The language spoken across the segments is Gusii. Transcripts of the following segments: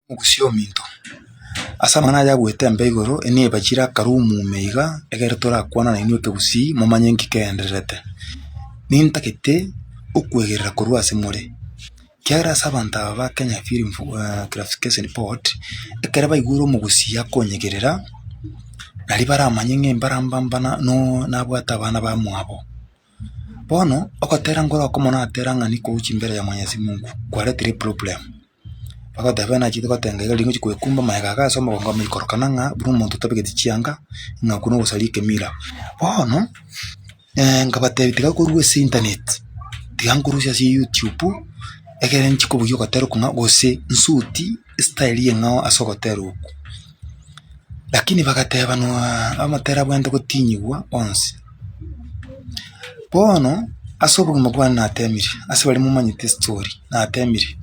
Omogusii ominto, ase amang'ana aya agoeta embe igoro, enebachire akarumu ime iga, ekero torakwana nainwe ekegusii momanye nki kegendererete. Nintagete okwegerera korwa ase more, ekiagera ase abanto aba ba Kenya Film Classification Board, ekero baigure omogusii akonyegerera, naria baramanye ng'a embarambamba na nabwate abana bamwabo. Bono, ogotera nkoro okomo natera ng'a niko uchi mbele ya mwenyezi Mungu, kwaretire eproblem. Bagoteba buna nachete gotenga iga riria ngochia koekumba magega iga ase omogongo amo ikorokana ng'a buna omonto otabegeti chianga, ng'a okwo nogosaria ekemira. Bono, nkabatebia tiga korwa ase internet, tiga nkorusia ase youtube, ekere nchie kobugia ogotera oko ng'a gose nsuti estyle eng'ao ase ogotera okwo. Lakini bagateba noaa amatera abwenerete gotinyigwa onsi. Bono ase obogima bwane natemire, ase baria momanyete estory, natemire,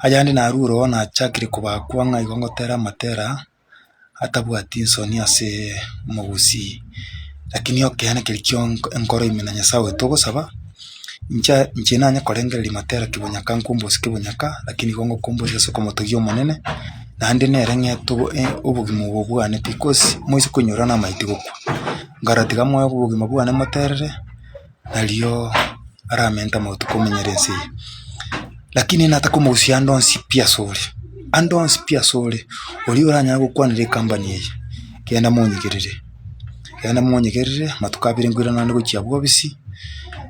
ayande narure oo nachakire kobakwa ng'a igo ngotera amatera atabwati nsoni aseee omogusii. Lakini ekeene keria kio enkoro ime na nyasaye oyo togosaba, inche inche nanye korengereria matera kibonyaka nkombosie kibonyaka, lakini igo ngokombosia ase okomotogia omonene, naende nere ng'ete obogima obo bwane because moise konyora namaeti gokwa. Nkarora tiga moe obogima bwane moterere, nario aramente amatuko omenyere ense eye. Lakini nataka omogusia ande onsi pi asore, ande onsi pi asore, oria oranyare gokwanera ecompany eye, genda monyegerere, genda monyegerere amatuko abere nkoirana naende gochia abwo obisi,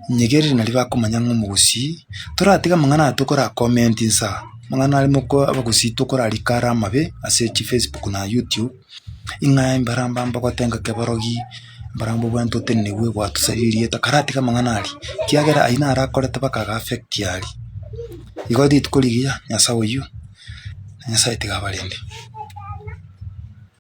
nyegerere naria bakomanya ng'a omogusii, toratiga amang'ana aya tokora comment insaa, amang'ana aria moko abagusii tokorarika are amabe ase chifacebook na youtube. Ing'a mbarabwo mbagotenga keborogi, mbarabwo mbabwenerete otenenigwe gwatosaria erieta, karatiga amang'ana aria, ekiagera ayio naro akorete mpaka aga affect aria. Igo rituko rigiya, Nyasaye oyio, Nyasaye tiga abarende.